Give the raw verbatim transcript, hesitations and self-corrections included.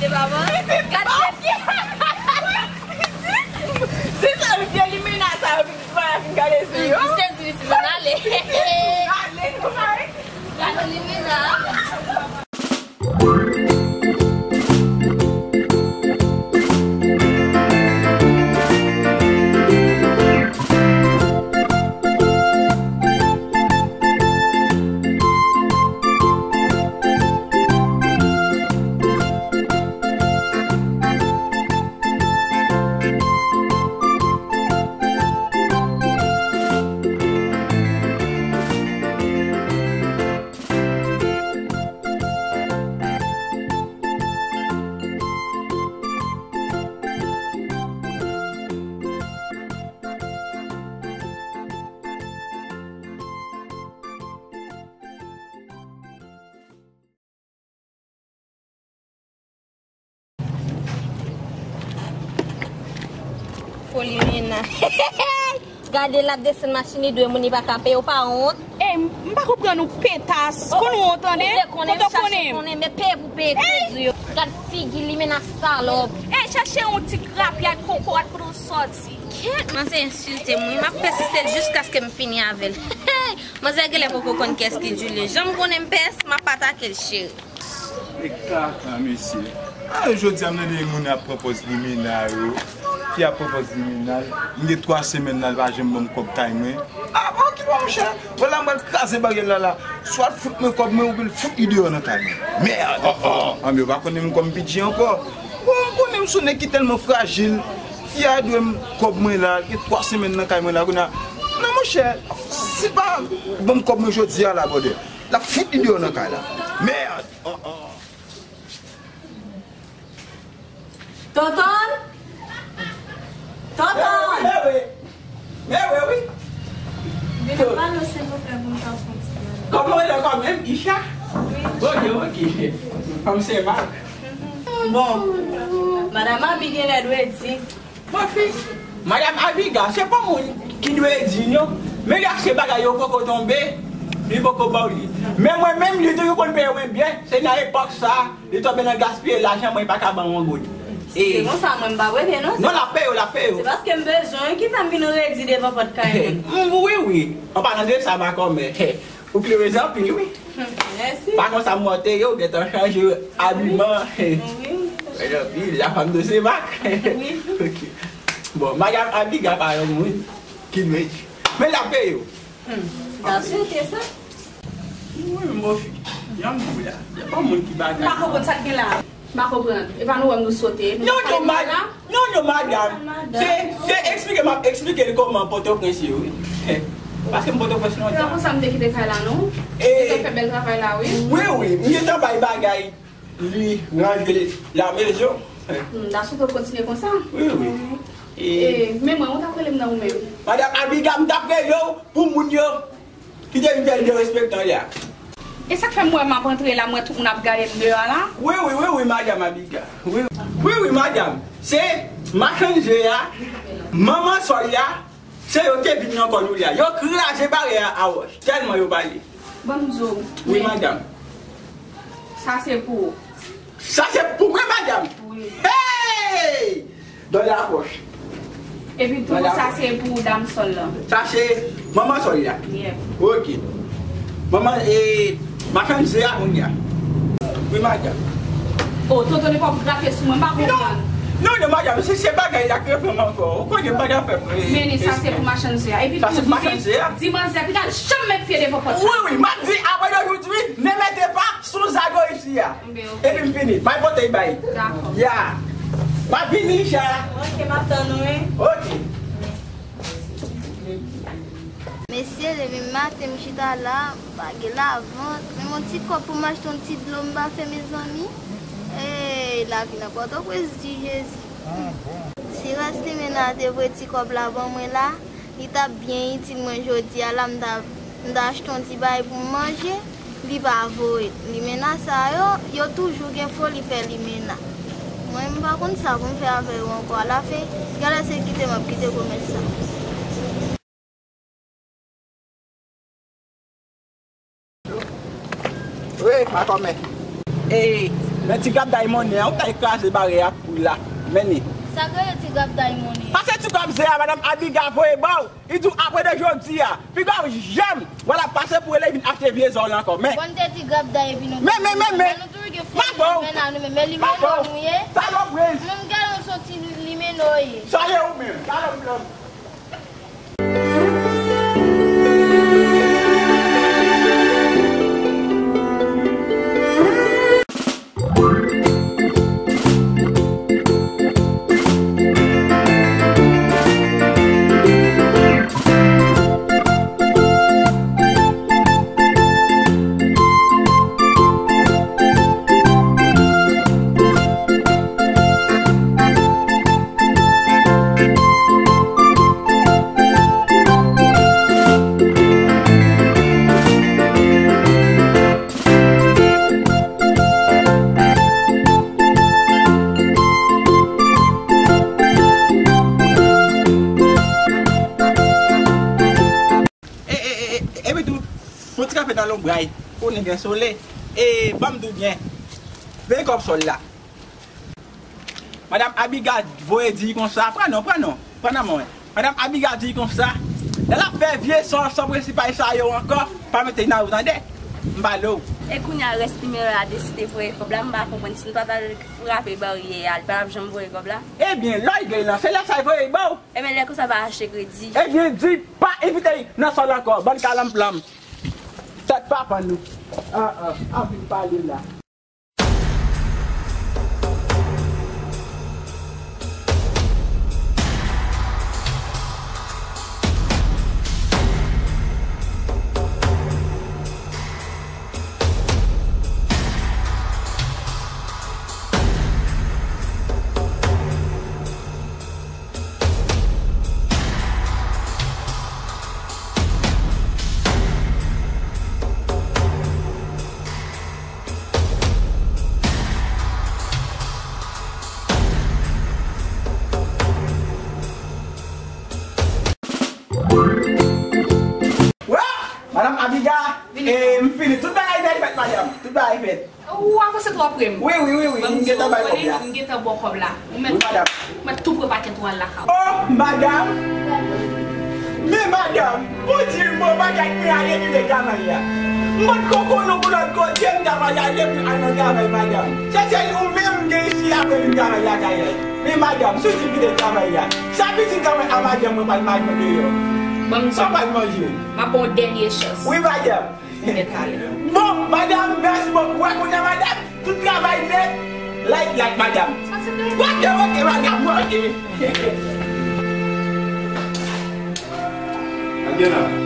Se pa bon? Gad tèt li. Se sa, vye limena sa yo ki pa fin gade se yo. Li sezi, li sezi, n ale. Ale, nou pare. Gade limena. Foli Mena. Gade l ap desann machin li, dwe moun li pa ka peye, ou pa wont? Ey, m pa konprann ou petas. Konn ou wont, tande? Ou te konnen, ou chache konnen, men peye pou peye kredi yo. Gad figi Limena, salòp. Ey, chache yon ti grapyay kokorat pou nou sòti. Kèt, manzè ensilte m, wi. M ap pèsiste l jiskaske m fini avè l. Hey! Manzè genlè poko konn kiyès ki Julie. Jan m konnen m pès, m ap atake l, cheri. E kaka, mesye. A, jodi a, m tande moun ap pran pòz Limena yo. Fi ap pran pòz Limena. M gen twa semèn la, l pa janm ban m kòb kay mwen. A, bon, ki bon, monchè. Bon, la, m pral kraze baryè la, la. Swa l fout mwen kòb mwen, oubyen l fout li deyò nan kay mwen. Mèd! Oh, oh. Anben, yo pa konnen m kòm P J ankò. Bon, m konnen m sou nèg ki tèlman frajil. Fi a dwe m kòb mwen la, gen twa semèn nan kay mwen la, kounye a. Non, monchè, si l pa ban m kòb mwen jodi a la, brother, l ap fout li deyò nan kay la. Mèd! Oh, oh. Tonton! Tonton! Mè wi, mè wi, mè wi, wi. Vin pale, silvouplè, pou m ka fon ti pale. Kòman w rele ankò menm, Isha? Wi. Ok, ok. Fanm Sen Mak. Bon, madanm Abi genlè dwe di. Bon, fi, madanm Abiga, se pa moun ki dwe di non. Men li achte bagay yo poko tonbe, li poko ba w li. Men mwen menm, li toujou konn peye mwen byen. Se nan epòk sa, li tonbe nan gaspiye lajan, mwen li pa ka ban m yon goud. Se konsa, mwen m pa prete non. Non, l ap peye w, l ap peye w. Se paske m bezwen w ki fè m vin redi devan pòt kay mwen. Wi, wi. An palan de sa, makomè. Ou klere anpil, wi. Mèsi. Pa konsa m wè w te ye, ou gentan chanje abiman. Wi. Mwen anpil, la femme de Sen Mak. Wi. Ok. Bon, madanm Abiga pa yon moun ki dwe di. Men l ap peye w. Hmm. L ap peye w. Wi, men bon fi. Jan m di w la. Se pa moun ki bagay. M pa konprann sa k gen la. M pa konprann. E pa nou wè m nou sote. Non, non, madanm. Non, non, madanm. Se, se eksplike, m ap eksplike l kòman Pòtoprens ye, wi. Paske m Pòtoprens lontan. Se konsa m te kite kay la, non? E, m te fè bèl travay la, wi. Wi, wi. M gentan bay bagay, li ranje la mezon. Hmm, da sou kontinye konsa. Wi, wi. E, men mwen, ou t ap rele m nan ou menm. Madanm Abiga, m t ap rele w pou moun yo. Kite vin fè l derespektan li a. E sa k fè m wè m ap antre la, m wè tout moun ap gade m deyò a la? Wi, wi, wi, wi, madanm Abiga. Wi, wi, wi, madanm. Se machann ze a, manman sòl la, se yo te vin nan kò nou la. Yo kraze baryè a a wòch, tèlman yo pale. Ban m di w. Wi, men madanm. Sa se pou ou. Sa se pou mwen, madanm? Wi. Hey! Dòlè a pòch. Epi tou, sa se pou dam sòl lan. Sa se manman sòl la? Yep. Ok. Manman, e, machann ze a kounye a. Wi, madanm. O, tonton, li pap grape sou mwen, m pa konprann. Non, non, madanm, se, se bagay la k revann ankò. Ou konnen bagay fè mwen. Men li, sa se pou machann ze a. Epi tou, di, di manzè ki ta janm met pye devan pòt la. Wi, wi, m ap di, apre de jou, di, ne mete pa sou zago isi a. Epi m fini. May pote bay. Dakò. Ya. M ap vini, Isha. Ok, m ap tann ou, wi. Ok. Mesye, depi maten m chita la, m pa gen lavant. Menm yon ti kòb pou m achte yon ti dlo m pa fè, mezanmi. Ey, lavi nan Pòtoprens di Jezi. Si rès limena te voye ti kòb la ban mwen la, li t ap byen itil mwen jodi a la, m ta, m ta achte yon ti bagay pou m manje, li pa voye. Limena sa yo, yo toujou gen foli fè limena. Mwen, m pa konn sa pou m fè avè yo ankò. Alafen, genlè se kite m ap kite komès sa. Wi, makomè. E, Men ti grabday monnen an, ou ta kraze barè a pou la. Men li. Sa k rele ti grabday monnen? Pase ti kòb ze a, madanm Abiga voye ba w. Li di w apre de jodi a, piga w janm wè l ap pase pou rele vin achte vye zòl ankò. Men. Bon, te ti grabday epi nou. Men, men, men, men. Nou toujou gen fè limena nou, men, men limena nou ye. Salopri. Moun gade w se yon ti limena w ye. Sa ye ou menm? Salopri. E, e, e, e, epi tou, fon ti kanpe nan lonbray, konnen gen sole. E, ban m di w byen, veye kòb sòl la. Madanm Abiga voye di konsa, pran non, pran non, pran nan mwen. Madanm Abiga di konsa, lè l ap fè vye sòl san prensipal sa yo ankò, pa mete nan ou tande. M pale w. E kounye a rès limena a deside voye kòb la, m pa konprann si n pa t al frape baryè a, li pa t ap janm voye kòb la. Ebyen, lè l gen nan, se lè sa l voye ba w. Ebyen, lè konsa pa achte kredi. Ebyen, di pa envite l nan sòl ankò, bann kalanplanm. Tèt pa pann nou. An, an, anpil pale la. Wè! Madanm Abiga, vini. E, m fini. Tout bagay nèt fèt, madanm. Tout bagay fèt. Ou avanse twò pre m. Wi, wi, wi, wi. M gentan bay kòb la. M gentan ba w kòb la. Ou mèt, wi, madanm. Ou mèt tou pre pakèt ou al lakay ou. Oh, madanm! Men madanm, ou di m bon bagay pou ale kite travay la. M pot ko konnen pou lòt kote m ta pral ale pou al nan travay, madanm. Se sèl ou menm m gen isi a pou vin travay lakay la. Men madanm, si w di m kite travay la, sa pitit travay a madanm mwen pral manje deyò. Ban m sa. Sa pral manje. M ap ba w dènye chans. Wi, madanm. Mèt ale. Bon, madanm, mèsi bokou. Wè kounye a, madanm, tout travay nèt. Like, like, madanm. Sa se de. Ok, ok, madanm, ok. Al gen la.